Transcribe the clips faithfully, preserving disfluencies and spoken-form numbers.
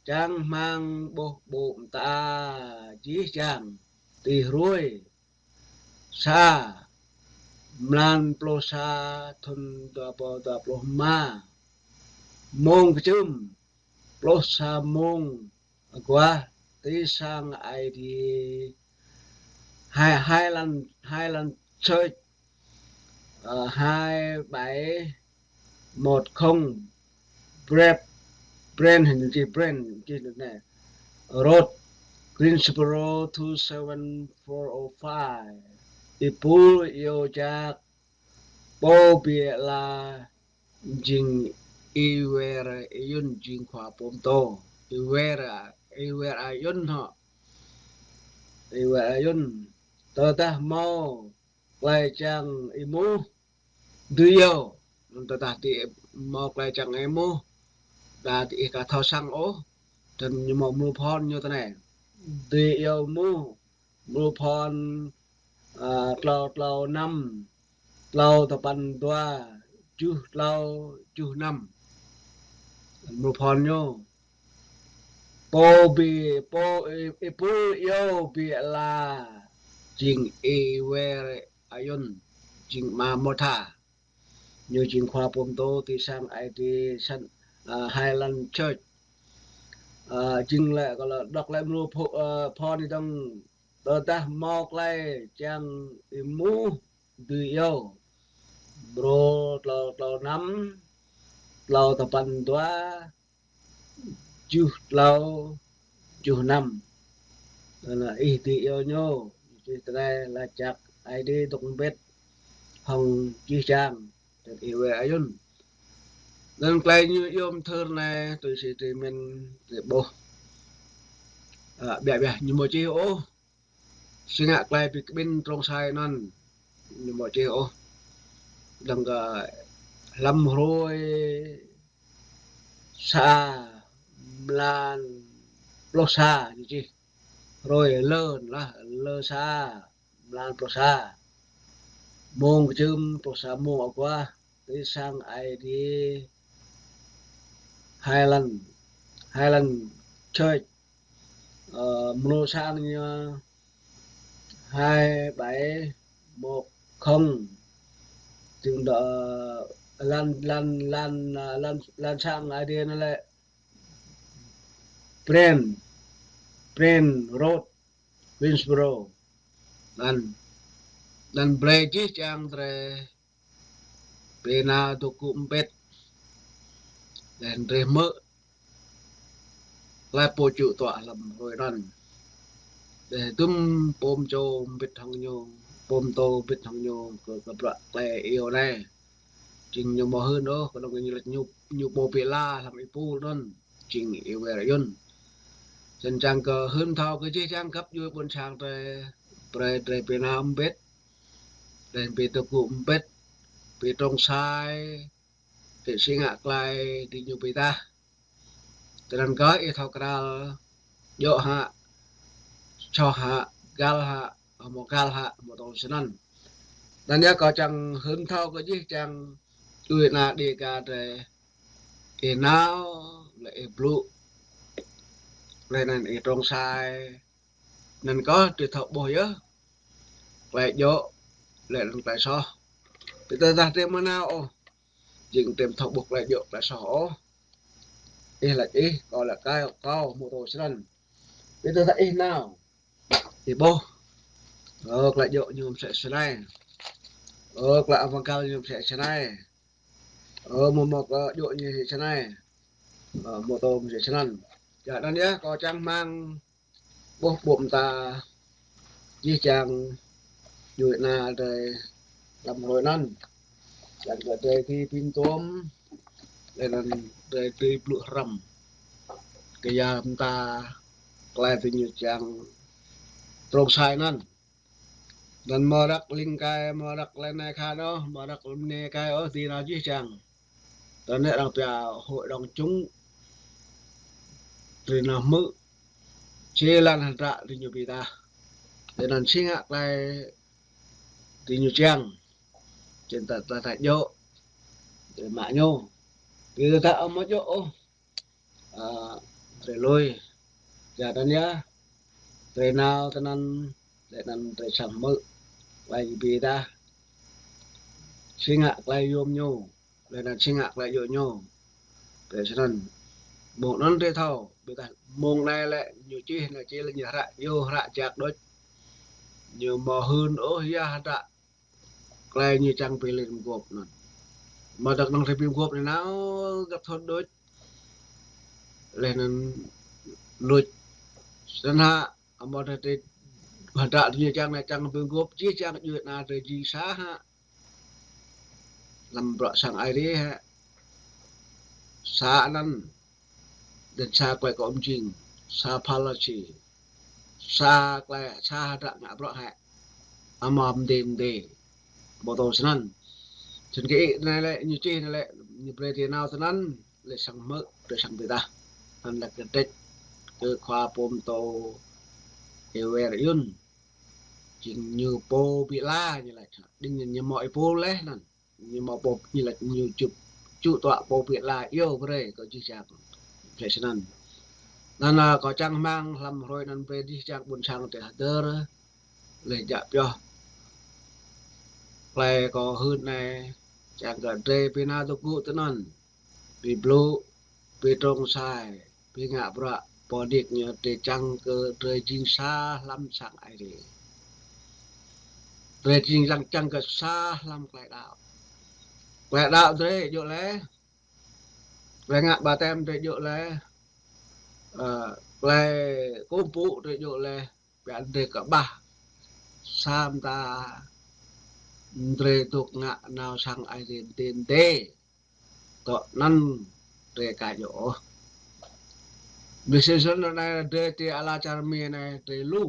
čang rơmang ƀuh ƀô̆ mơta jih jang. Tui hruê sa, mlan pluh sa, thun dua rơbâo dua pluh rơma. Mông kơjưm, pluh sa mông aguah, tui sang Aê Diê Hi-, Highland, Highland Church, ờ, hai bảy một không Brent, Brent, hình như Brent, hình như này. Road, Greensboro two seven four oh five. Êpul iâu jak pô ƀĭ ala jing Iwer Ayun, jing khua pô pơtô. Iwer, Iwer Ayun hŏ. Iwer Ayun. Tơdah hmâo tơlơi čang ih ƀuh, dưi iâu. Tơdah ih hmâo tơlơi čang ih ƀuh, đa ih aka thâo sang ôh. Tơdah ñu hmâo mrô phôn ñu tui anai. Dưi iâu ƀuh, mrô phôn, à, klâo klâo năm, klâo tơpăn dua, tơjuh klâo, tơjuh năm. Mrô phôn ñu. Pô ƀĭ, pô ê-, êpul iâu ƀĭ ala jing Iwer Ayun, jing ama Motha. Ñu jing khua pô pơtô tui sang Aê Diê sang, à, Highland Church. À, jing lĕ kơ lĕ đŏk lĕ mrô phô-, à, phôn anai dơ̆ng, tơdah hmâo tơlơi čang ih ƀuh dưi iâu. Mrô klâo klâo năm, klâo tơpăn dua, tơjuh klâo, tơjuh năm. Anŭn ih dưi iâu ñu, čih tơlơi laĭ jak Aê Diê dŏ mbĭt hăng jih jang, tui Iwer Ayun. Anŭn tơlơi ñu iâu mơthưr anai, tui si tui mĭn, tui ƀuh. À, biă biă ñu hmâo čih ôh. Si ngă tơlơi ƀĭ kơƀĭn trông sai anŭn, ñu hmâo čih ôh. Dơ̆ng kơ hlăm hrơi sa, mlan pluh sa ñu čih. Hrơi lơ lah, lơ sa, mlan pluh sa. Mông kơjưm pluh sa mông aguah, tui sang Aê Diê Highland, Highland Church, ờ, mrô sang ñu hai bảy một không. Jing đŏk, ờ, lăn, lăn, lăn, ờ, lăn, lăn sang Aê Diê anŭn lĕ Brent, Brent Road, Greensboro. Anŭn, anŭn brơi jih jang drơi ƀĭ nao dŏ gŭ mbĭt. Laih anŭn drơi hmư̆ tơlơi pô čŭ tuă hlăm hrơi anŭn. Laih dŭm pô pơtô mbĭt hăng ñu, pô pơtô mbĭt hăng ñu kơ, kơ bruă tơlơi iâu anai. Jing ñu hmâo hưn ôh, kơnơ̆ng ñu laĭ ñu, ñu pô ƀĭ ala hlăm êpul anŭn, jing Iwer Ayun. Snăn čang kơ hưn thâo kơ jih jang găp djuê ƀuôn sang drơi, brơi drơi ƀĭ nao mbĭt, laih ƀĭ dŏ gŭ mbĭt, ƀĭ trông sai, ƀĭ si ngă tơlơi dưi ñu ƀĭ tah. Tơdang kơ ih thâo krăl, djŏ hă, soh hă, găl hă, hmâo găl hă, hmâo tơlơi snăn. Anŭn yơh kâo čang hưn thâo kơ jih jang djuê ana Dêga drơi, ih nao, lĕ ih blŭ, lĕ anŭn ih trông sai, anŭn kâo dưi thâo ƀuh yơh. Tơlơi djŏ, lĕ anŭn tơlơi soh. Ƀiădah drơi mơ̆ nao ôh, jing drơi thâo ƀuh tơlơi djŏ, tơlơi soh ôh. Ih laĭ ih, kâo laĭ kâo, kâo hmâo tơlơi snăn. Ƀiădah ih nao, ih ƀuh. Ơ, tơlơi djŏ ñu msĕ snei. Ơ, tơlơi amăng găl ñu msĕ snei. Ơ, hmâo mơ̆ tơlơi djŏ ñu msĕ snei. Ơ, hmâo tơlơi msĕ snăn. Yua anŭn yơh, kâo čang rơmang ƀuh ƀô̆ mơta jih jang djuê ana drơi hlăm hrơi anŭn. Čang kơ drơi dưi pĭn tuôm, laih anŭn drơi dưi blŭ hrăm. Kơ yua mơta tơlơi tui ñu čang trông sai anŭn. Anŭn mơ̆ răk ling kai, mơ̆ răk lĕ anai khan ôh, mơ̆ răk lĕ anai kai ôh, dưi nao jih jang. Tơdah arăng pia hội đồng chúng, dưi nao hmư̆, či lăng hơdră dưi ñu ƀĭ tah. Tui anŭn si ngă tơlơi dưi ñu čang. Čen ta, ta, ta djŏ, dưi mă ñu. Dưi ta, ta amâo djŏ ôh. Ơ, drơi lui. Yua anŭn yơh, drơi nao tơ anŭn, laih anŭn drơi sang hmư̆ tơlơi ƀing ta. Či ngă tơlơi yôm ñu, laih anŭn či ngă tơlơi djơ̆ ñu. Drơi snăn. Mơ̆ng anŭn drơi thâo, ƀiădah mơ̆ng anai lĕ ñu čih, anai čih lĕ ñu hră, yua hră jak đôč. Ñu mơ̆ hưn ôh yua hơdră tơlơi ñu čang pơlin gŏp anŭn. Mơ̆ dŏ năng tơlơi pơgŏp anai nao găp thot đôč. Laih anŭn luč. Snăn hă, amâo dŏ tơ hơdră ñu čang anai čang pơgŏp, jih jang djuê ana drơi jing sa hă. Lăm bruă sang Aê Diê hă. Sa anăn. Dơ̆ng sa tơlơi kơ ôm jing, sa phalači, sa tơlơi, sa hơdră ngă bruă hĕ. Amâo mdê mdê. Ƀu thâo snăn. Snăn kơ ih anai lĕ, ñu čih anai lĕ, ñu brơi drơi nao tơ anŭn, laih sang hmư̆, drơi sang ƀiădah. Anăn lĕ kơdrĕč kơ khua pô mtô Êwer Yun. Jing ñu pô ƀiă la ñu laĭ. Đing ñu mơ̆ ih pô laih anŭn. Ñu mơ̆ pô ñu laĭ ñu čŭp čŭ tuă pô ƀiă la iâu brơi kơ jih jang. Laih snăn. Anăn, a, kâo čang hmăng hlăm hrơi anăn brơi jih jang ƀuôn sang tơ hơdơr. Laih djă pioh. Tơlơi kâo hưn anai čang kơ drơi ƀing nao tơgŭ tơ anŭn. Bi blŭ, bi trông čhai, bi ngă bruă, pô nik ñu drơi čang kơ drơi jing sa hlăm sang Aê Diê. Drơi jing čang, čang kơ sa hlăm tơlơi đaŏ. Tơlơi đaŏ drơi djơ̆ laih. Tơlơi ngă ƀaptem drơi djơ̆ laih. Ơ, tơlơi kơkuh pơpŭ drơi djơ̆ laih. Ƀiă drơi kơƀah. Sa mta drơi dŏ ngă nao sang Aê Diê mdê mdê. Tơ anŭn drơi ka djơ̆ ôh. Ƀiă snăn anai drơi ti ala čar Mi anai drơi lu.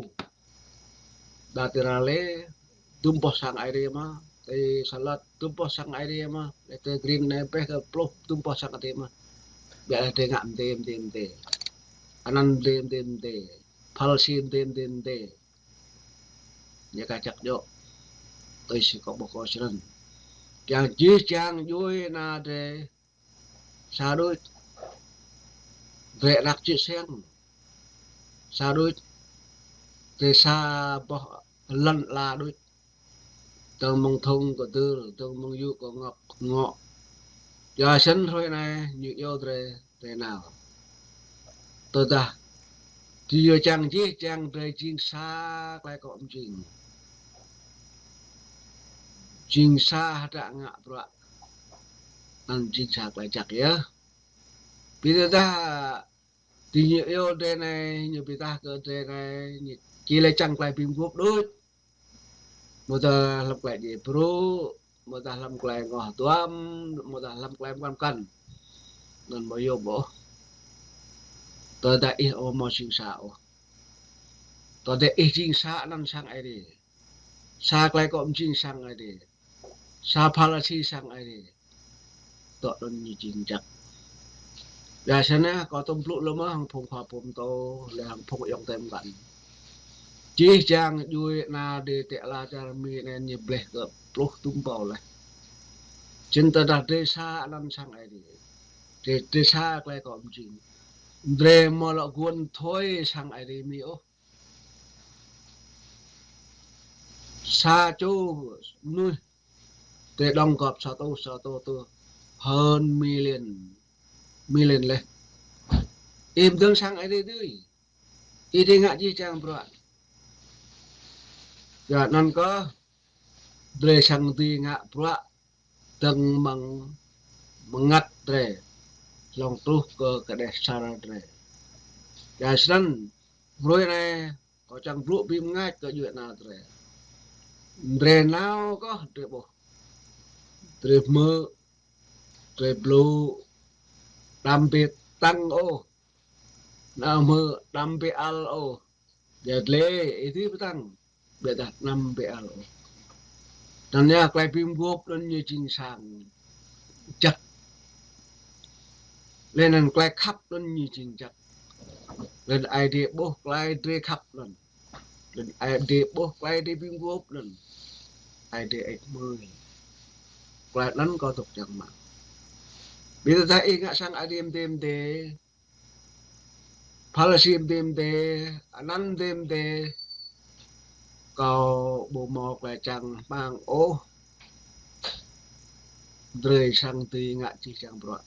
Đa ti Raleigh, dŭm boh sang Aê Diê mơ̆n, ti Charlotte, dŭm boh sang Aê Diê mơ̆n, ti Green anai pĕ kơ pluh dŭm boh sang Aê Diê mơ̆n. Ƀiă drơi ngă mdê mdê mdê. Anăn mdê mdê mdê. Phalači mdê mdê mdê. Ñu ka čăk djơ̆. Tui si kâo ƀuh kâo snăn. Kiăng jih jang djuê ana drơi sa đôč. Drơi anak čư̆ siăng. Sa đôč. Drơi sa boh lăn ala đôč. Dơ̆ng mơ̆ng thŭng kơ dưr, dơ̆ng mơ̆ng yŭ kơ ngŏk ngŏ. Yua snăn hrơi anai ñu iâu drơi drơi nao. Tơdah, ti yua čang jih jang drơi jing sa tơlơi kơ ôm jing. Jing sa hơdră ngă bruă. Anăn jing sa tơlơi jăk yơh. Ƀiădah, ti ñu iâu drơi anai, ñu bi tah kơ drơi anai, ñu či laĭ čang tơlơi bi mguôp đôč. Mơ̆ dah hlăm tơlơi djai brŭ, mơ̆ dah hlăm tơlơi ngoh duam, mơ̆ dah hlăm tơlơi mkăn mkăn. Anăn mơ̆ yôm ôh. Tơdah ih amâo jing sa ôh. Tơdah ih jing sa anăn sang Aê Diê. Sa tơlơi kơ ôm jing sang Aê Diê. Sa Phalasi sang Aê Diê. Tơ anŭn ñu jing jăk. Yua snăn kâo tŭm blŭ lơ̆m hăng phung khua pô mtô, lĕ hăng phung ayŏng adơi mkăn. Jih jang djuê ana drơi ti ala čar Mi anai ñu bleh kơ pluh dŭm pô laih. Jing tơdah drơi sa anăn sang Aê Diê. Drơi, drơi sa tơlơi kơ ôm jing. Drơi mơ̆ lŏ guôn thoi sang Aê Diê Mi ôh. Sa čô mnuih drơi đóng góp sa tô, sa tô tô hơn million, million laih. Ih mdơ̆ng sang Aê Diê dưi. Ih dưi ngă jih jang bruă. Yua anăn kơ drơi săng dưi ngă bruă dơ̆ng mơ̆ng mơngăt drơi, hlŏng truh kơ kơđeh asar drơi. Yua snăn, hrơi anai, kâo čang blŭ bi mngač kơ djuê ana drơi. Drơi nao kơ drơi ƀuh. Drơi hmư̆, drơi blŭ, đăm bi tăng ôh. Nao hmư̆, đăm bi ăl ôh. Yua lĕ, ih dưi bi tăng. Ƀiădah đăm bi ăl ôh. Anăn yơh tơlơi bi mguôp anăn ñu jing sang jăk. Lĕ anăn tơlơi khăp anăn ñu jing jăk. Lĕ Aê Diê ƀuh tơlơi drơi khăp anăn. Lĕ Aê Diê ƀuh tơlơi drơi bi mguôp anăn. Aê Diê ĕč mơi. Tơlơi anăn kâo dŏ čang mă. Ƀiădah ih ngă sang Aê Diê mdê mdê. Phalasi mơdê mơdê, anăn mơdê mơdê, kâo ƀu hmâo tơlơi čang hmang ôh, drơi srăng dưi ngă jih jang bruă.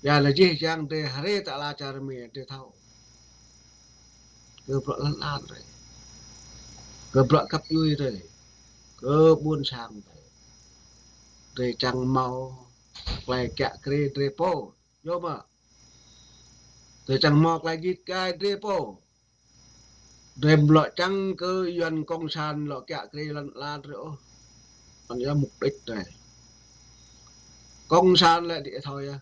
Yua anŭn jih jang drơi hrơi tơ ala čar Mi drơi thâo. Kơ bruă lŏn ala drơi. Kơ bruă kăp djuai drơi. Kơ ƀuôn sang drơi. Drơi čang hmâo tơlơi kiă kriê drơi pô. Yơh mơ̆. Drơi čang hmâo tơlơi git gai drơi pô. Drơi ƀu lŏ čang kơ Yuan cộng sản lŏ kiă kriê lŏn ala drơi ôh. Anŭn yơh mục đích drơi. Cộng sản lĕ dih thâo yơh.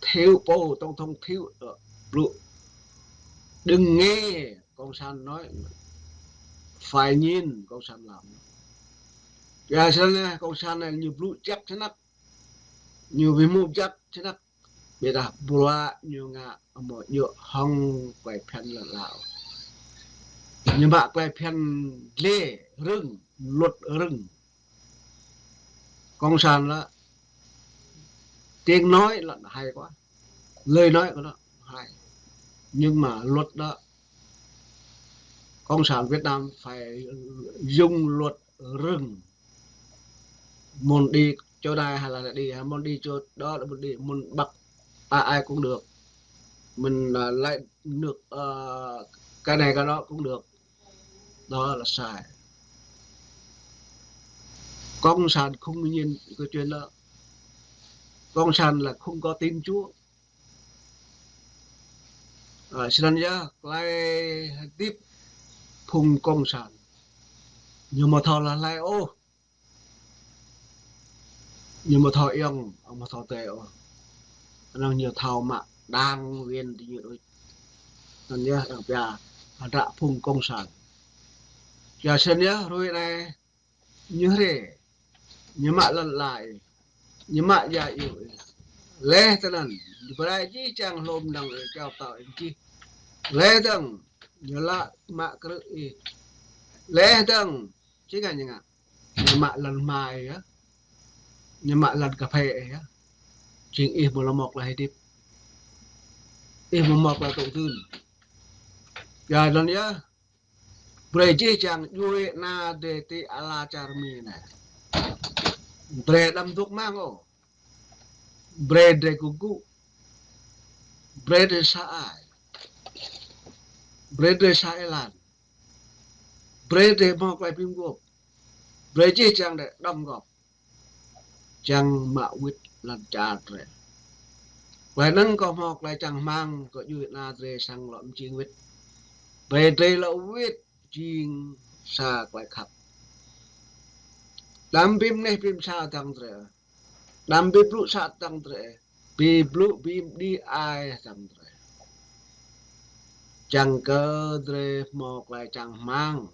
Thiếu pô, tổng thống thiếu, ơ, blŭ. Đừng nghe cộng sản nói. Phải nhìn cộng sản làm. Yua anŭn cộng sản anai ñu blŭ jăk snăk. Ñu ƀu hmâo jăk snăk. Ƀiădah bruă ñu ngă ƀu djơ̆ hăng tơlơi phiăn lŏn ala. Ñu mă tơlơi phiăn glai rơ̆ng, luật rơ̆ng. Cộng sản là tiếng nói là hay quá. Lời nói của nó hay. Nhưng mà luật đó, cộng sản Việt Nam phải dùng luật rơ̆ng. Muốn đi chỗ này hay là đi, hay muốn đi chỗ đó là muốn đi, muốn bắt ai ai cũng được. Mình, à, lấy nước, ờ, cái này cái đó cũng được. Đó là sai. Cộng sản không nhìn cái chuyện đó. Cộng sản là không có tin Chúa. Ơ, snăn yơh, tơlơi hơdip phung cộng sản. Ñu ƀu thâo hlơi ôh. Ñu ƀu thâo ayŏng, ƀu thâo adơi ôh. Anŭn ñu thâo mă đảng viên diñu đôč. Anŭn yơh, arăng pia, hơdră phung cộng sản. Yua anŭn yơh, hrơi anai, ñu hrĕ, ñu mă lŏn ala ih, ñu mă ia iu ih. Laih tơnăn, ñu brơi jih jang hlô mơnơ̆ng ih, kiao pơtao ih čih. Laih dơ̆ng, ñu lăi mă krư̆ ih. Laih dơ̆ng, či ngă ñu ngă. Ñu mă lŏn hma ih yơh. Ñu mă lŏn kơphê ih yơh. Jing ih ƀu lŏ hmâo tơlơi hơdip. Ih ƀu hmâo tơlơi tŭ dưn. Yua anŭn yơh, brơi jih jang djuai ana drơi ti ala čar Mi anai. Brơi đăm dŏ hmang ôh. Brơi drơi kơgŭ. Brơi drơi sa ai. Brơi drơi sa êlan. Brơi drơi hmâo tơlơi bi mguôp. Brơi jih jang drơi đăm gŏp. Čang mă wĭt lŏn čar drơi. Tơlơi anŭn kâo hmâo tơlơi čang hmang kơ djuai ana drơi srăng lŏ mjing wĭt. Brơi drơi lŏ wĭt jing sa tơlơi khăp. Đăm bi mơneh bi msao dơ̆ng drơi. Đăm bi blŭ sat dơ̆ng drơi. Bi blŭ bi mđĭ ai dơ̆ng drơi. Čang kơ drơi hmâo tơlơi čang hmang.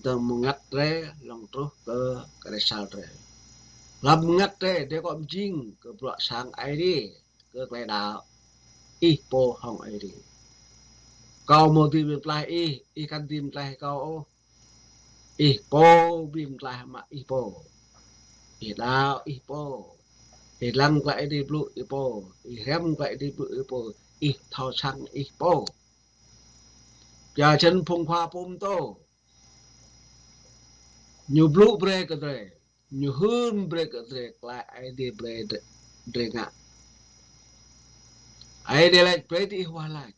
Dơ̆ng mơngăt drơi, lŏng truh kơ kơdai sal drơi. Hlăm mơngăt drơi, drơi kŏ mjing kơ bruă sang Aê Diê, kơ tơlơi đaŏ. Ih pô hăng Aê Diê. Kâo ƀu dưi bi mtlaih ih, ih kăn dưi mtlaih kâo ôh. Ih pô bi mtlaih mă ih pô. Ih đaŏ ih pô. Ih lăng tơlơi Aê Diê blŭ ih pô. Ih răm tơlơi Aê Diê blŭ ih pô. Ih thâo săng ih pô. Yua anŭn phung khua pơtô. Ñu blŭ brơi kơ drơi. Ñu hưn brơi kơ drơi tơlơi Aê Diê brơi drơi, drơi ngă. Aê Diê laĭ brơi diih wah laĭ.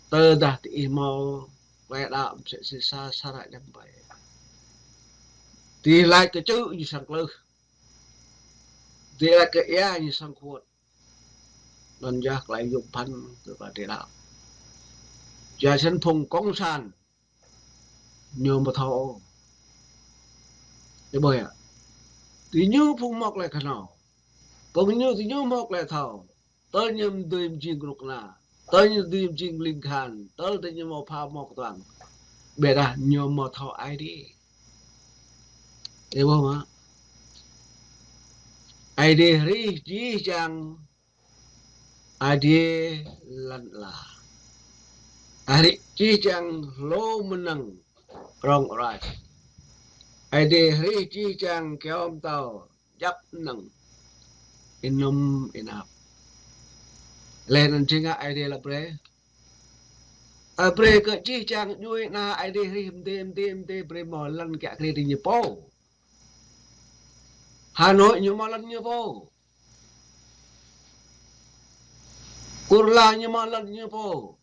Tơdah diih hmâo tơlơi đaŏ mơsĕ si sa, sa ră djăm ƀai. Diih laĭ kơ čư̆ ñu srăng klưh. Diih laĭ kơ ia ñu srăng khuôt. Anŭn yơh tơlơi yôm phăn kơ drơi đaŏ. Yua anŭn phung cộng sản ñu ƀu thâo. Ih ƀuh yơh. Diñu phung hmâo tơlơi kơhnâo. Phung ñu diñu hmâo tơlơi thâo. Tơl ñu dưi mjing kơnuk kơna. Tơl ñu dưi mjing ling kahan. Tơl diñu hmâo pha hmâo kơtuang. Ƀiădah ñu ƀu thâo Aê Diê. Ih ƀuh mơ̆. Aê Diê hrih jih jang Aê Diê lŏn ala. Aê Diê jih jang hlô mơnơ̆ng rŏng răi. Aê Diê hrih jih jang kiao pơtao djăp mơnơ̆ng. Ênŭm ênap. Laih anŭn či ngă Aê Diê lăp brơi. Ơ, brơi kơ jih jang djuai ana Aê Diê hrih mdê, mdê, mdê, brơi hmâo lŏn kiă kriê tui ñu pô. Hà Nội ñu hmâo lŏn ñu pô. Kurla ñu hmâo lŏn ñu pô.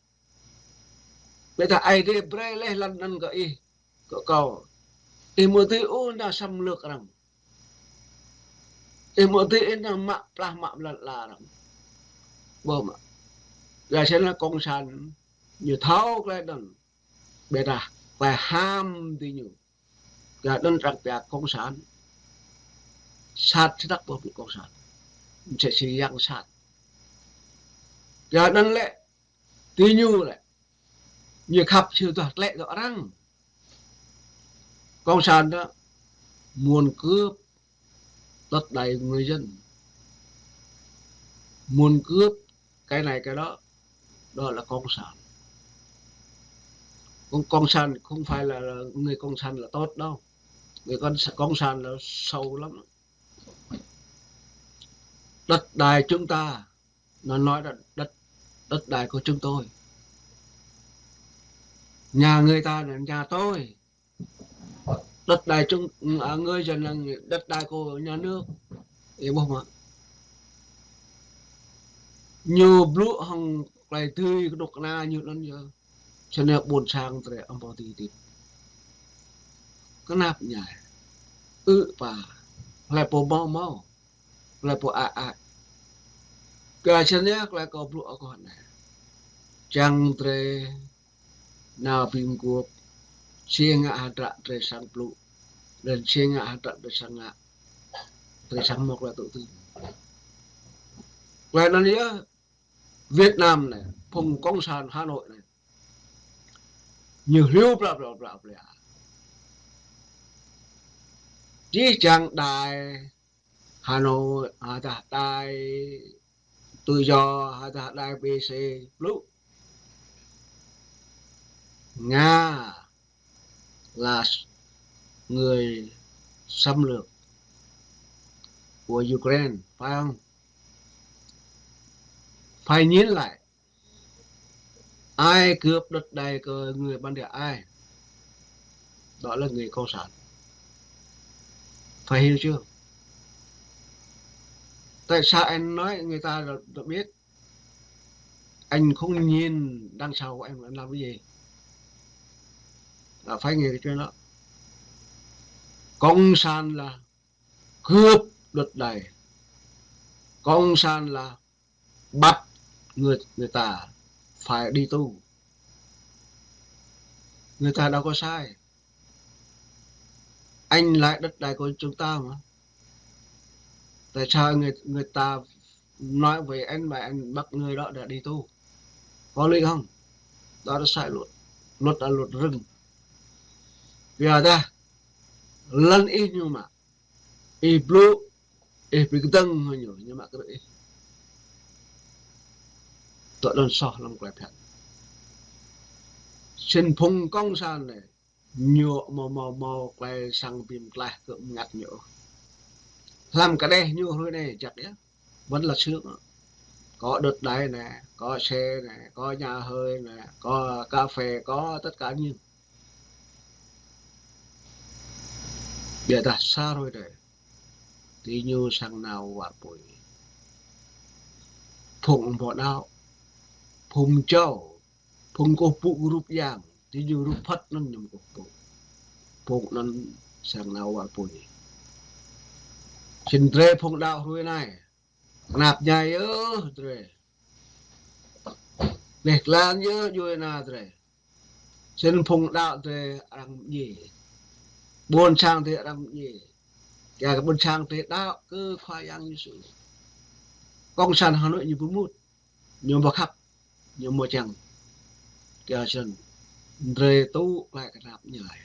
Ƀiădah Aê Diê brơi laih lŏn anŭn kơ ih, kơ kâo. Ih ƀu dưi ôh nao xâm lược arăng. Ih ƀu dưi ôh nao mă plah mă blan ala arăng. Ƀu mă. Yua kơ anŭn cộng sản ñu thâo tơlơi anŭn. Ƀiădah tơlơi ham tui ñu. Yua anŭn arăng pia cộng sản. Sat sơdăk ƀu blŭ cộng sản. Msĕ si yang sat. Yua anŭn lĕ, tui ñu lĕ. Ñu khăp či tuah tlĕ tŏ arăng. Cộng sản đó muốn cướp đất đai người dân. Muốn cướp cái này cái đó. Đó là cộng sản. Cộng, cộng sản không phải là, là người cộng sản là tốt đâu. Người cộng, cộng sản là xấu lắm. Đất đai chúng ta, nó nói là đất, đất đai của chúng tôi. Nhà người ta là nhà tôi. Đất đai chúng, à, người dân là người, đất đai của nhà nước. Ih ƀuh mơ̆? Ñu blŭ hăng tơlơi tui kơnuk kơna ñu anŭn yơh. Sơnĕ ƀôn sang drơi amâo tui tĭt. Kơnap ñai. Ư pa. Hlơi pô hmâo hmâo. Hlơi pô ă ă. Kơ sơnĕ tơlơi kâo blŭ akŏ anai. Čang drơi nao bi mguôp. Či ngă hơdră drơi sang blŭ. Laih či ngă hơdră drơi sang ngă. Drơi sang hmâo tơlơi tŭ dưn. Tơlơi anŭn yơh Việt Nam anai, phung cộng sản Hà Nội anai. Ñu hliu plă, plă, plă, plă. Jih jang đài Hà Nội, hơdah đài Tự Do, hơdah đài B B C, blŭ. Nga là người xâm lược của Ukraine, phải không? Phải nhìn lại, ai cướp đất đai của người bản địa ai? Đó là người cộng sản. Phải hiểu chưa? Tại sao anh nói người ta đã, đã biết? Anh không nhìn đằng sau của anh, anh làm cái gì? Là phải nghe cái chuyện đó. Cộng sản là cướp đất đai. Cộng sản là bắt người, người ta phải đi tù. Người ta đâu có sai. Anh lấy đất đai của chúng ta mà. Tại sao người, người ta nói với anh mà anh bắt người đó đã đi tù? Có lý không? Đó là sai luật. Luật là luật rừng. Vì ta, lăn ih ñu mă. Ih blŭ, ih bi kơdơ̆ng hăng ñu, ñu mă krư̆ ih. Tŏ đon soh lăm tơlơi phiăn. Sĭt phung cộng sản anai, ñu hmâo, hmâo, hmâo tơlơi sang bi mơklaih kơ mơngăt ñu. Lăm kơđeh ñu hrơi anai jăk yơh. Vẫn là sướng. Có đất đai anai, có xe anai, có nhà hơi anai, có cà phê, có tất cả những. Ƀiădah sa hrơi anai, tui ñu sang nao war apui. Phung ƀu đaŏ, phung čô, phung kơkuh pơpŭ rup yang, tui ñu rup Phật anŭn ñu kơkuh pơpŭ. Phung anŭn sang nao war apui. Sĭt drơi phung đaŏ hrơi anai. Kơnap ñai yơh drơi. Laih tơlan yơh djuai ana drơi. Sĭt phung đaŏ drơi arăng mơñi. Ƀôn sang drơi arăng mơñi. Kiăng kơ ƀôn sang drơi đaŏ kơ Khua Yang Yêsu. Cộng sản Hà Nội ñu ƀu mŭt. Ñu ƀu khăp. Ñu ƀu čang. Kiăng sĭt drơi tŭ tơlơi kơnap ñai.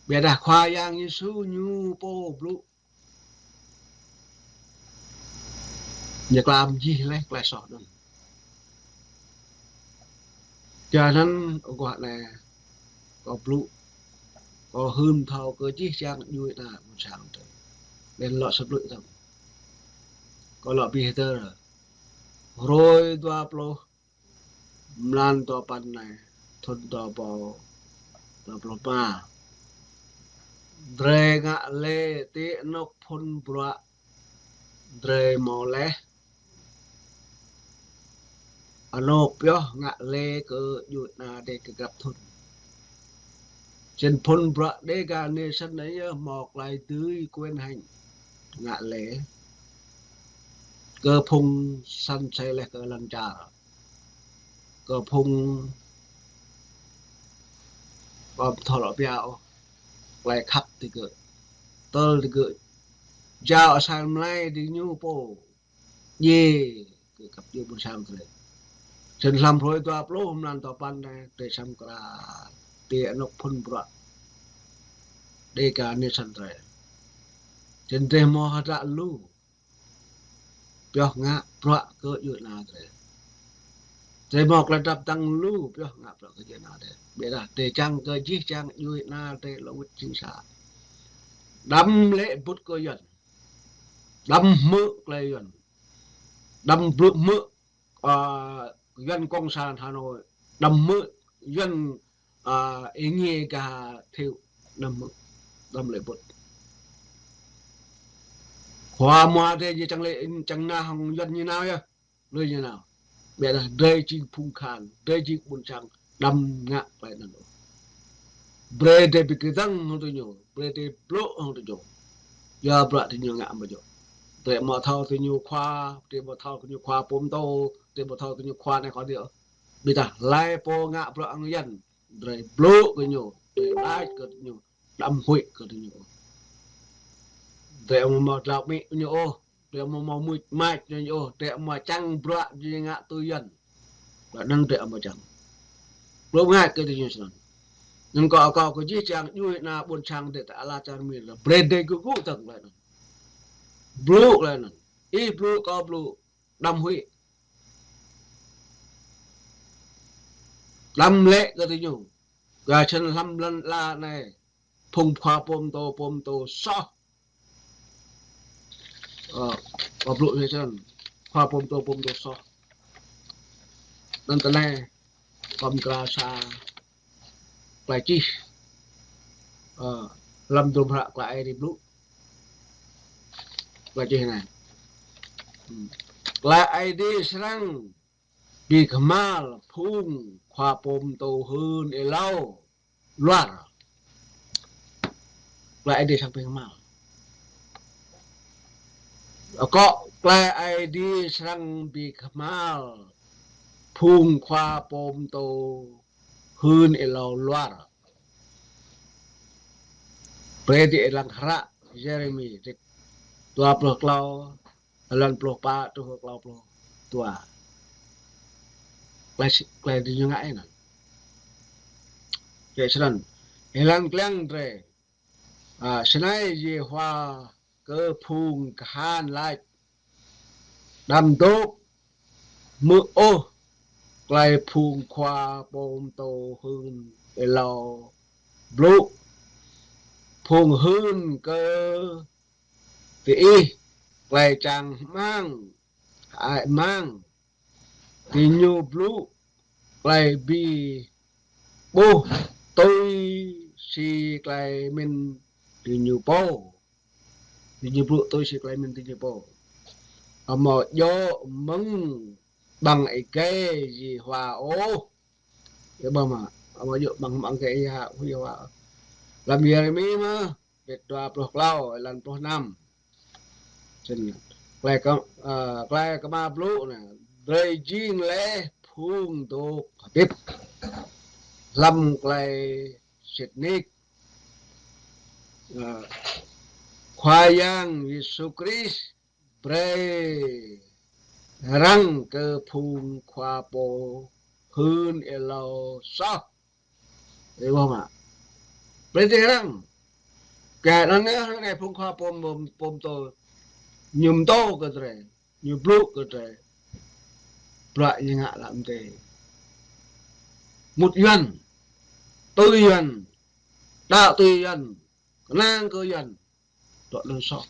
Ƀiădah Khua Yang Yêsu ñu pô blŭ. Ñu klam jih laih tơlơi soh anŭn. Yua anŭn aguah anai kâo blŭ, kâo hưn thâo kơ jih jang djuai ana ƀôn sang tơ. Laih anŭn lŏ sơblư̆ tơ. Kâo lŏ bi hơdơr. Hrơi dua pluh, mlan dua păn anai, thun dua rơbâo dua pluh rơma. Drơi ngă lĕ ti anŏ phŭn bruă drơi hmâo laih. Anŏ pioh ngă lĕ kơ djuai ana drơi kơ grăp thŭn. Čen phŭn bruă Dega Nation anai yơh hmâo klai dưi quyền hành ngă lĕ kơ phung săn sĕ laih kơ lŏn čar. Kơ phung ƀơ̆m thâo lŏ pia ôh, klai khăp ti gơ̆, tơl ti gơ̆, jao asar mlai ti ñu pô. Yê, kơ kăp yê ƀôn sang drơi. Čen hlăm hrơi dua pluh mlan dua păn anai, drơi săm kra ti anŏ phŭn bruă Dega Nation drơi. Čen drơi hmâo hơdră lu pioh ngă bruă kơ djuai ana drơi. Drơi hmâo klai drap tăng lu pioh ngă bruă kơ djuai ana drơi. Ƀiădah drơi čang kơ jih jang djuai ana drơi lŏ wĭt jing sa. Đăm lĕ bŭt kơ Yuan. Đăm hmư̆ klai Yuan. Đăm blŭ hmư̆, ơ, Yuan Cộng sản Hà Nội. Đăm hmư̆ Yuan, ơ, ih nge gah thiu. Đăm hmư̆. Đăm lĕ bŭt. Khua mua drơi ñu čang lĕ, čang nao hăng Yuan ñu nao yơh. Lui ñu nao. Ƀiădah drơi jing phung kahan, drơi jing ƀôn sang, đăm ngă klai anŭn ôh. Brơi drơi bi kơdơ̆ng hăng tui ñu, brơi drơi blŭ hăng tui ñu. Yua bruă tui ñu ngă ƀu djơ̆. Drơi hmâo thâo tui ñu khua, drơi hmâo thâo tui ñu khua pôm tô, drơi hmâo thâo tui ñu khua anai khua adih. Ƀiădah hlơi pô ngă bruă hăng Yuan, drơi blŭ kơ ñu, drơi laĭ kơ ñu, đăm huĭ kơ ñu. Drơi hmâo dlao amĭ ñu ôh, drơi hmâo mŭt mač ñu ôh, drơi hmâo čang bruă ñu ngă tui Yuan. Bruă anŭn drơi hmâo čang. Blŭ ngă kơ ñu snăn. Anŭn kâo, kâo kơ jih jang djuai ana ƀôn sang drơi ta ala čar Mi, brơi drơi gơgŭ tơ̆ng klai anŭn. Blŭ klai anŭn. Ih blŭ kâo blŭ. Đăm huĭ. Đăm lĕ kơ tui ñu. Kơ čen hlăm lŏn ala anai. Phung khua pôm tô, pôm tô soh. Ơ, kâo blŭ ñu čen. Khua pôm tô, pôm tô soh. Anŭn tơ anai, kâo mkra sa klai čih. Ơ, hlăm tơlŭm hră klai Aê Diê blŭ. Klai čih anai. Hmm. Klai Aê Diê srăng bi kơhma̱l phung khua pôm tô hưn êlâo luar. Klai Aê Diê srăng bi kơhma̱l. Akŏ klai Aê Diê srăng bi kơhma̱l phung khua pôm tô hưn êlâo luar. Brơi drơi lăng hră Yêrêmi, dua pluh klâo, êlan pluh pă truh klâo pluh dua. Klai, klai tui ñu ngă anŭn. Drơi snăn. Êlan kliăng drơi. Ơ, snei Yêhôwa kơ phung kahan laĭ: Đăm dôk hmư̆ ôh klai phung khua pôm tô hưn êlâo blŭ. Phung hưn kơ diih klai čang hmang, hơăi mang. Diñu blŭ klai bi ƀuh tui si klai mĭn diñu pô. Diñu blŭ tui si klai mĭn diñu pô. Amâo djơ̆ mơ̆ng ƀăng êgei Yêhôwa ôh. Yơh ƀơ̆ mă. Amâo djơ̆ ƀăng, ƀăng êgei Yêhôwa, Yêhôwa. Hlăm Yêrêmi mơ̆, črăn dua pluh klâo, êlan pluh năm. Čen, klai kơ, ơ, klai kơ mă blŭ anai, drơi jing laih phung dôk hơdip hlăm klai sĭt nik. Ơ, Khua Yang Yêsu Krist brơi răng kơ phung khua pô hưn êlâo soh. Ơ, ƀơ̆ mă. Brơi drơi răng. Kơ anŭn yơh, anai phung khua pôm, pôm, pôm tô. Ñu pơtô kơ drơi. Ñu blŭ kơ drơi. Bruă ñu ngă lăm drơi. Mŭt Yuan. Tui Yuan. Đaŏ tui Yuan. Kơnang kơ Yuan. Dŏ anŭn soh.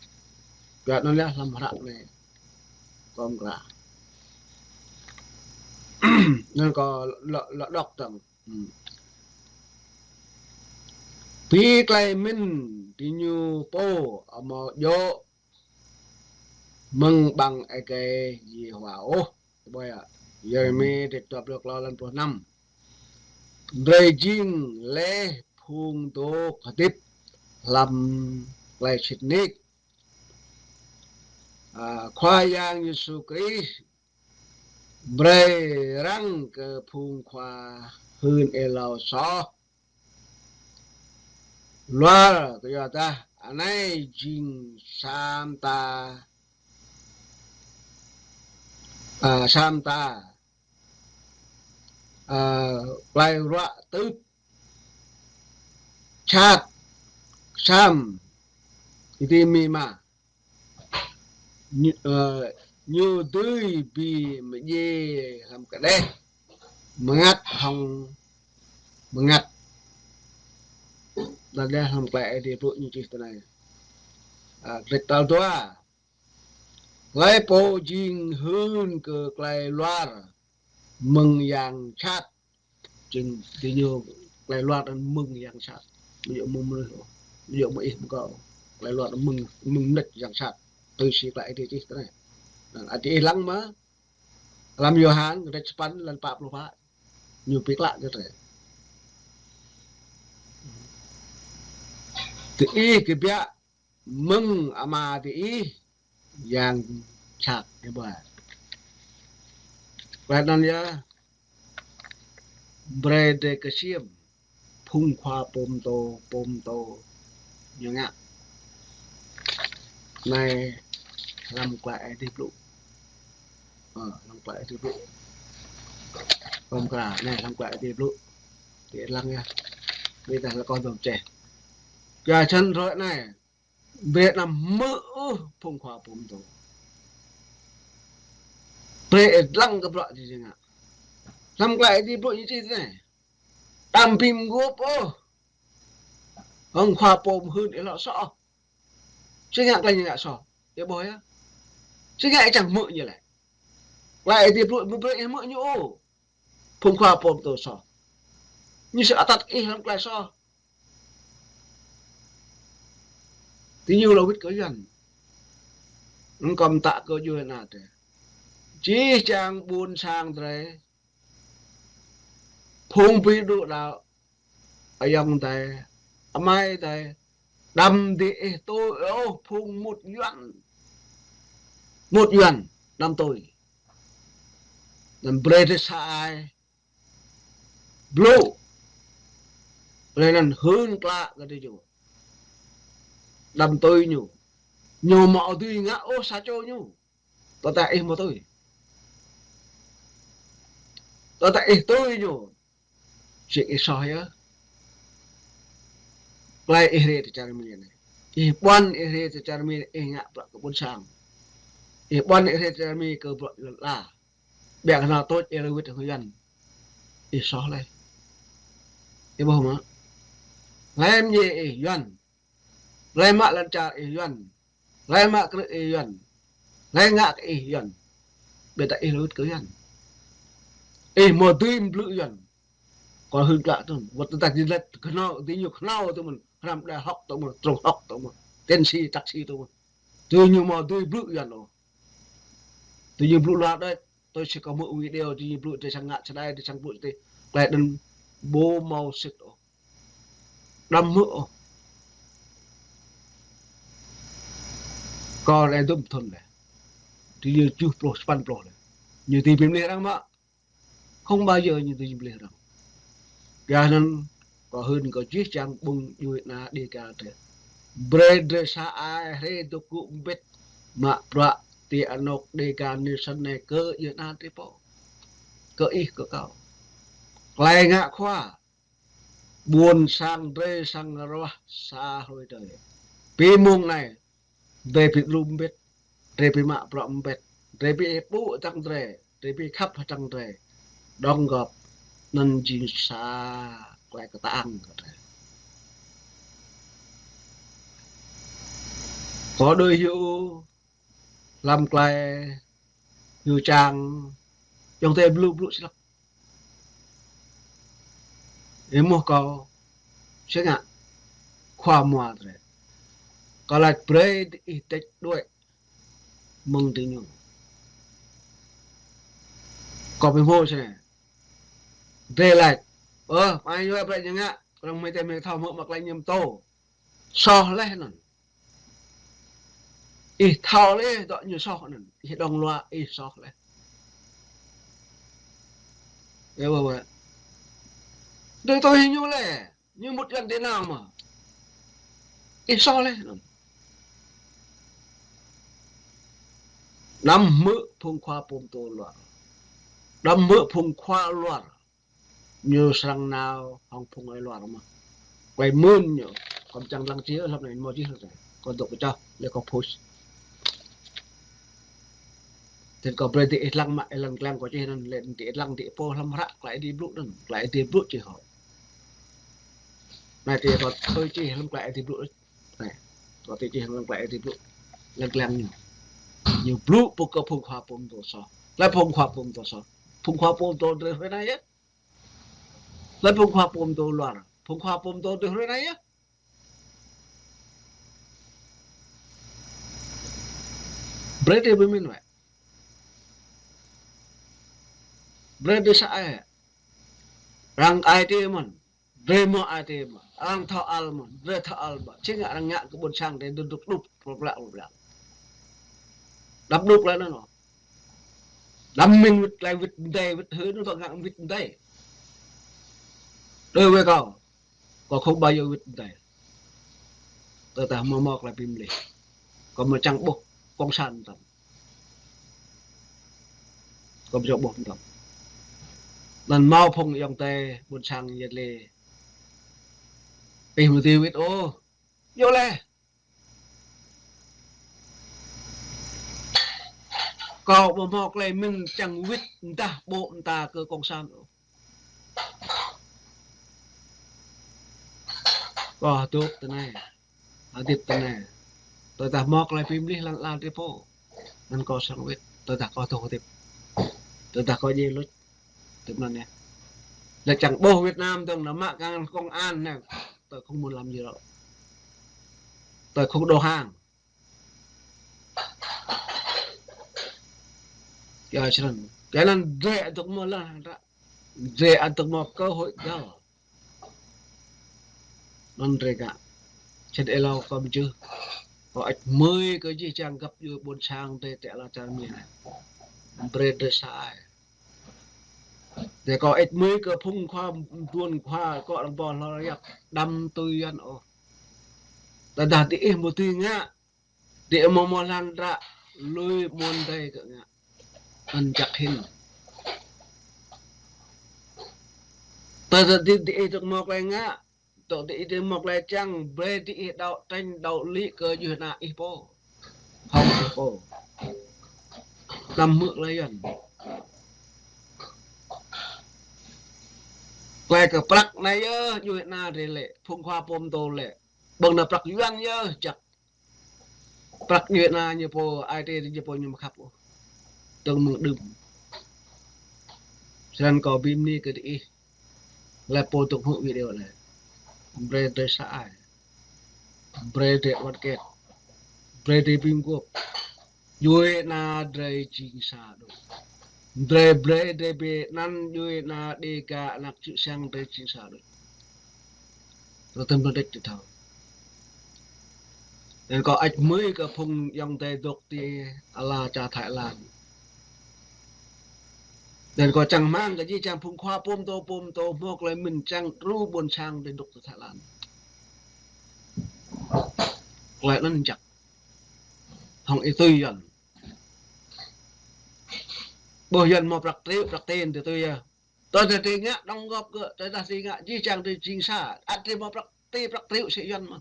Kơ anŭn yơh hlăm hră anai. Kâo mkra. Anŭn kâo lŏ, lŏ đŏk tơ̆ng. Hmm. Pi tơlơi mĭn diñu pô hmâo djơ̆ mơ̆ng ƀăng êgei Yêhôwa ôh. Ƀơi Yêrêmi dua pluh klâo lăn pluh năm. Drơi jing laih phung dŏ hơdip hlăm tơlơi sĭt nik. A, Khua Yang Yêsu Krist brơi răng kơ phung khua hưn êlâo soh. Luar kơ yua dah anai jing sa mta, a, sa mta, a, plai ruă tưp čat sam iti mima. Ñu, ơ, ñu dưi bi mơdjai hlăm kơđeh, mơngăt hŏng mơngăt. Đơđa hlăm tơlơi Aê Diê blŭ ñu čih tui anai. A, kơdrêč tal dua. Hlơi pô jing hưn kơ tơlơi luar mơ̆ng yang sat. Jing diñu tơlơi luar anŭn mơ̆ng yang sat. Ƀu djơ̆ mơ̆ng mơnuih ôh. Ƀu djơ̆ mơ̆ng ih mơ̆ng kâo. Tơlơi luar anŭn mơ̆ng, mơ̆ng mơnuih yang sat. Tui si tơlơi Aê Diê čih tui anai. Anŭn Aê Diê lăng mơ̆ hlăm Yôhan kơdrêč sapăn lăn pă pluh pă. Ñu pơklaih kơ tơlơi. Tơ ih kơbiă mơ̆ng ama tơ ih yang sat ih ƀuh. Klei anŭn yơh, brơi drơi kơsiêm phung khua pôm tô, pôm tô ñu ngă. Anai hlăm tơlơi Aê Diê blŭ. Ơ, hlăm tơlơi Aê Diê blŭ. Pơm kra, anai hlăm tơlơi Aê Diê blŭ. Ti lăng yơh. Ƀiădah lĕ kâo dŏ čeh. Kơ čăn rơi anai. Brơi anăm hmư̆ ôh phung khua pôm tô. Brơi ih lăng kơ bruă či ngă. Hlăm tơlơi Aê Diê blŭ ñu čih tui anai. Anăm bi mguôp ôh hăng khua pôm hưn êlâo soh. Či ngă tơlơi ñu ngă soh. Ih ƀuh yơh. Či ngă ih čang hmư̆ ñu lĕ. Tơlơi Aê Diê blŭ mơ̆ brơi ih hmư̆ ñu ôh. Phung khua pôm tô soh. Ñu sĭ atăt ih hlăm tơlơi soh. Diñu lŏ wĭt kơ Yuan. Anŭn kâo mơtă kơ djuai ana drơi. Jih jang ƀuôn sang drơi. Phung ƀing đu đaŏ. Ayŏng adơi, amai adơi. Đăm dih ih tui ôh phung mŭt Yuan. Mŭt Yuan, đăm tui. Anŭn brơi drơi sa ai. Blŭ. Laih anŭn hưn klă kơ diñu. Đăm tui ñu. Ñu hmâo dưi ngă ôh sa čô ñu. Tơdah ih hmâo tui. Tơdah ih tui ñu. Sĭ ih soh yơh. Tơlơi ih rai tơ čar Mi anai. Ih ƀuăn ih rai tơ čar Mi ih ngă bruă kơ ƀuôn sang. Ih ƀuăn ih rai tơ čar Mi kơ bruă lŏn ala. Ƀiă kơ anŭn tuč ih lŏ wĭt hăng Yuan. Ih soh laih. Ih ƀuh mơ̆. Hlơi mơñai ih Yuan. Hlơi mă lŏn čar ih Yuan. Hlơi mă krư̆ ih Yuan. Hlơi ngă kơ ih Yuan. Ƀiădah ih lŏ wĭt kơ Yuan. Ih hmâo dưi mblư̆ Yuan. Kâo hưn klă tui. Wơ̆t tơdah dih lĕ kơnâo, diñu kơnâo tui mơ̆n. Hrăm đại học tui mơ̆n. Trung học tui mơ̆n. Tiến sĩ, thạc sĩ tui mơ̆n. Diñu hmâo dưi blŭ Yuan ôh. Diñu blŭ luar đôč. Tui si kâo hmư̆ video diñu blŭ drơi sang ngă čơđai, drơi sang blŭ čơđai. Klei anŭn ƀu hmâo sĭt ôh. Đăm hmư̆ ôh. Kâo lĕ dŭm thŭn laih. Diñu tơjuh pluh, sapăn pluh laih. Ñu dưi bi mlih arăng mơ̆. Không bao giờ ñu dưi bi mlih arăng. Yua anŭn kâo hưn kơ jih jang ƀing djuai ana Dêga drơi. Brơi drơi sa ai rai dŏ gŭ mbĭt mă bruă ti anŏ Dêga Nation anai kơ djuai ana drơi pô. Kơ ih kơ kâo. Klei ngă khua. Ƀuôn sang drơi sang ruah sa hrơi drơi. Pi mông anai. Drơi ƀu djru mbĭt, drơi ƀu mă bruă mbĭt, drơi ƀu ƀuh hơdră drơi, drơi ƀu khăp hơdră drơi. Đóng góp anŭn jing sa klei kơtang kơ drơi. Kơ đôi hyu hlăm klei hyu čang, ayŏng adơi blŭ blŭ sĭt lăk. Ih mơ̆ kâo, sĭt ngă, khua mua drơi. Kâo laĭ brơi ih tĕč đuaĭ mơ̆ng tơ ñu. Kâo ƀu hmâo sĭt anai. Drơi laĭ. Ơ, mai ñu ƀrĕ ñu ngă, kơ rŏng mơi tĕ mơi thâo mơ̆ mă klai ñăm tô. Soh laih anŭn. Ih thâo laih, dŏ ñu soh anŭn. Ih dŏng luă, ih soh laih. Ơ, wă, wă. Drơi tui hĭ ñu laih. Ñu mŭt lăn tơ nao mơ̆. Ih soh laih anŭn. Anăm hmư̆ phung khua pơtô luar. Anăm hmư̆ phung khua luar. Ñu srăng nao hăng phung ơi luar mơ̆. Klai mơ̆n ñu. Kâo čang lăng čih hlăm anai, mơ̆ čih hlăm anai. Kâo dŏ pơčah, lĕ kâo post. Tơl kâo brơi dih ih lăng mă, ih lăng lăng kâo čih anŭn, lĕ dih ih lăng dih pô hlăm hră, klai Ơi Adai blŭ anŭn, klai Ơi Adai blŭ čih hŏ. Anai tơ kâo tui čih hlăm klai Ơi Adai blŭ. Anai, kâo tui čih hlăm klai Ơi Adai blŭ. Lăng lăng ñu. Ñu blŭ pô kơ phung khua pơtô soh. Lĕ phung khua pơtô soh. Phung khua pơtô drơi hrơi anai yơh. Lĕ phung khua pơtô luar. Phung khua pơtô drơi hrơi anai yơh. Brơi drơi ƀu mĭn wă. Brơi drơi sa ai. Arăng ai tĕ mơ̆n. Drơi mơ̆ ai tĕ mơ̆n. Arăng thâo al mơ̆n. Drơi thâo al mơ̆n. Sĭt ngă arăng ngă kơ ƀôn sang drơi dŏ dŏ đŭp, plŏk plŏk, plŏk plŏk. Đăp đŭp laih anŭn. Đăm mĭn wĭt klai wĭt mơdai, wĭt hơ anŭn ƀă ngă wĭt mơdai. Đối với kâo, kâo không bao giờ wĭt mơdai. Tơdah mơ̆ mơ̆ klai bi mlih. Kâo mơ̆ čang ƀuh cộng sản tăm. Kâo mơ̆ čang ƀuh tăm. Anŭn mơ̆ phung ayŏng adơi ƀôn sang yơh lĕ. Ih mơ̆ dưi wĭt ôh. Yơh lĕ. Kâo ƀu hmâo klai mĭn čang wĭt mơdah ƀô̆ mơta kơ cộng sản ôh. Kâo hơdip tơ anai. Hơdip tơ anai. Tơdah hmâo klai bi mlih lăn ala drơi pô. Anŭn kâo srăng wĭt. Tơdah kâo tŭ hơdip. Tơdah kâo djai luč. Tui anŭn yơh. Lĕ čang ƀuh Việt Nam dơ̆ng nao mă kơ công an anai. Tôi không muốn làm gì đâu. Tôi không đầu hàng. Yơh, sĭt anŭn. Kơ anŭn drơi ăt dŏ mơ̆ lăng hăng ră. Drơi ăt dŏ mơ̆ cơ hội găl. Anŭn drơi ngă. Sĭt êlâo kâo mơjưh. Kâo ăt mơi kơ jih jang găp djuê ƀôn sang drơi tĕ ala čar Mi anai. Brơi drơi sa ai. Tơ kâo ăt mơi kơ phung khua mduôn khua kơ arăng ƀuh hlâo yap đăm tui Yuan ôh. Tơdah dih ih mơ̆ tui ngă, dih ih mơ̆ mơ̆ lăng ră lui mơ̆n dai kơ ngă. Anŭn jăk hĭn. Tơdah dih, dih ih dŏ mơ̆ klai ngă, dŏ dih ih dŏ mơ̆ klai čang, brơi dih ih đaŏ trĕnh đaŏ lĭ kơ djuê ana ih pô. Hŏng ih pô. Đăm hmư̆ klai Yuan. Klai kơ prăk anai yơh, djuê ana drơi lĕ, phung khua pơtô lĕ. Ƀơ̆ng anai prăk Yuan yơh, jăk. Prăk djuê ana ñu pô, ai tĕ ñu pô ñu mơ̆ khăp ôh. Tơ̆ng mơ̆ng đưm. Sĭt anŭn kâo bi mni kơ dih ih. Lĕ pô dŏ hmư̆ video anai. Brơi drơi sa ai. Brơi drơi đoàn kết. Brơi drơi bi mguôp. Djuê ana drơi jing sa đôč. Drơi brơi drơi bĕ anăn djuê ana Đêga anak čư̆ siăng drơi jing sa đôč. Rơtơm rơdêč tơ thâo. Anŭn kâo ăt mơi kơ phung ayŏng adơi dŏ tơ ala čar Thái Lan. Anŭn kâo čang rơmang kơ jih jang phung khua pơtô pơtô hmâo klai mĭn čang đru ƀôn sang drơi dŏ tơ Thái Lan. Klai anŭn jăk. Hŏng ih tui Yuan. Ƀuh Yuan hmâo prăk triu, prăk ten tui tui yơh. Tơdah drơi ngă đóng góp kơ, tơdah drơi ngă jih jang drơi jing sa, ăt drơi hmâo prăk ti prăk triu sĭt Yuan mơ̆n.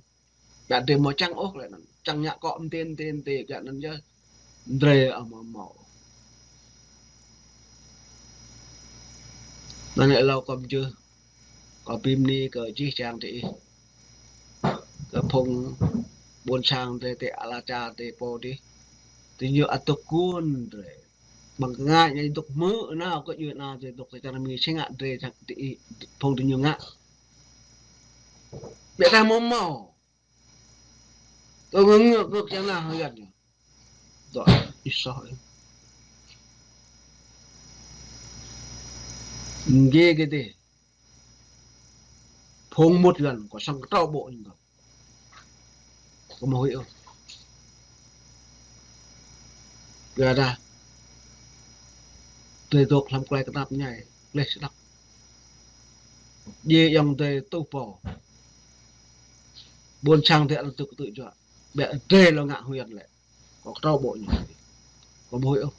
Ƀiă drơi hmâo čang ôh klai anŭn. Čang ngă kơ mơ̆n ten ten te klai anŭn yơh. Drơi hmâo hmâo. Anŭn lĕ êlâo kâo mơjưh. Kâo bi mni kơ jih jang drơi ih. Kơ phung ƀôn sang drơi tơ ala čar drơi pô dih. Tơ ñu ăt dŏ kŭn drơi. Ƀơ̆ng ngă ñu dŏ hmư̆ nao kơ djuê ana drơi dŏ tơ čar Mi sĭt ngă drơi čang drơi ih phung tơ ñu ngă. Ƀiă ta mơ̆ mơ̆. Kơ ngă ngă kơ kiăng nao hơget ñu. Dŏ ih soh ih. Ngê kơ tih. Phung mŭt Yuan kơ sang kơtrâo ƀô̆ ñu kơ. Kơ mơ̆ huĭ ôh. Kơ dah. Tơdơi dŏ hlăm klai kơnap ñai. Gleh sơdăp. Djai ayŏng adơi tuh pô. Ƀôn sang adơi ăt tŭ kơtư̆ juă. Ƀiă adơi lŏ ngă hơget lĕ. Kơ kơtrâo ƀô̆ ñu. Kơ mơ̆ huĭ ôh.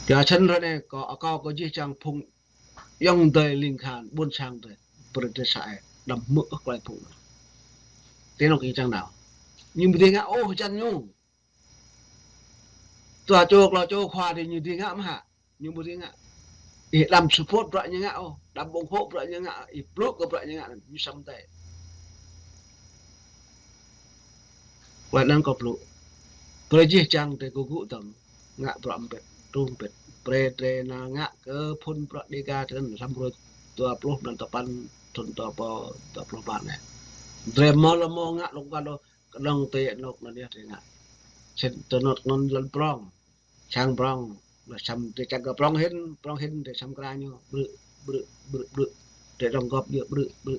Kơ čăn ră anai kơ akâo kơ jih jang phung ayŏng adơi ling khan ƀôn sang adơi. Brơi adơi sa ai. Đăm hmư̆ ôh klai phung. Tơnŏk ih čang nao. Ñu ƀu dưi ngă ôh čăn ñu. Tua čô klâo čô khua adih ñu dưi ngă mơ̆ hă. Ñu ƀu dưi ngă. Ih đăm support bruă ñu ngă ôh. Đăm ủng hộ bruă ñu ngă. Ih blŭ kơ bruă ñu ngă anŭn. Ñu săm tĕ. Klai anŭn kơ blŭ. Brơi jih jang adơi kơ gŭ dơ̆ng. Ngă bruă mbĭt. Truh mbĭt. Brơi drơi nao ngă kơ phŭn bruă Dega drơi anŭn. Hlăm rơ̆ dua pluh blan tơpăn. Thŭn dua rơbâo dua pluh pă anai. Drơi mơ̆ lơ̆m mơ̆ ngă lŏk wăn ôh. Kơnơ̆ng tơ̆ anŏ anŭn yơh drơi ngă. Sĭt tơnŏk anŭn lŏn prŏng. Sang prŏng, lŏ săm tơčăng kơ prŏng hĭn, prŏng hĭn tơ̆ săm kra ñu, brư̆, brư̆, brư̆, brư̆. Tơ̆ rŏng gŏp ñu, brư̆, brư̆.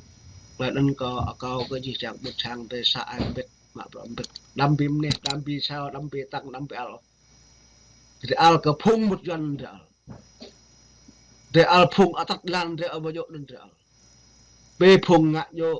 Klai anŭn kơ akâo kơ jih jang ƀôn sang tơ̆ sa ai mbĭt, mă bruă mbĭt. Đăm ƀing mơnuih, đăm ƀing sao, đăm ƀing tăng, đăm ƀing ăl. Drơi ăl kơ phung mŭt Yuan drơi ăl. Drơi ăl phung atăt lan drơi ăl ƀu djơ̆ anŭn drơi ăl. Bĕ phung ngă djơ̆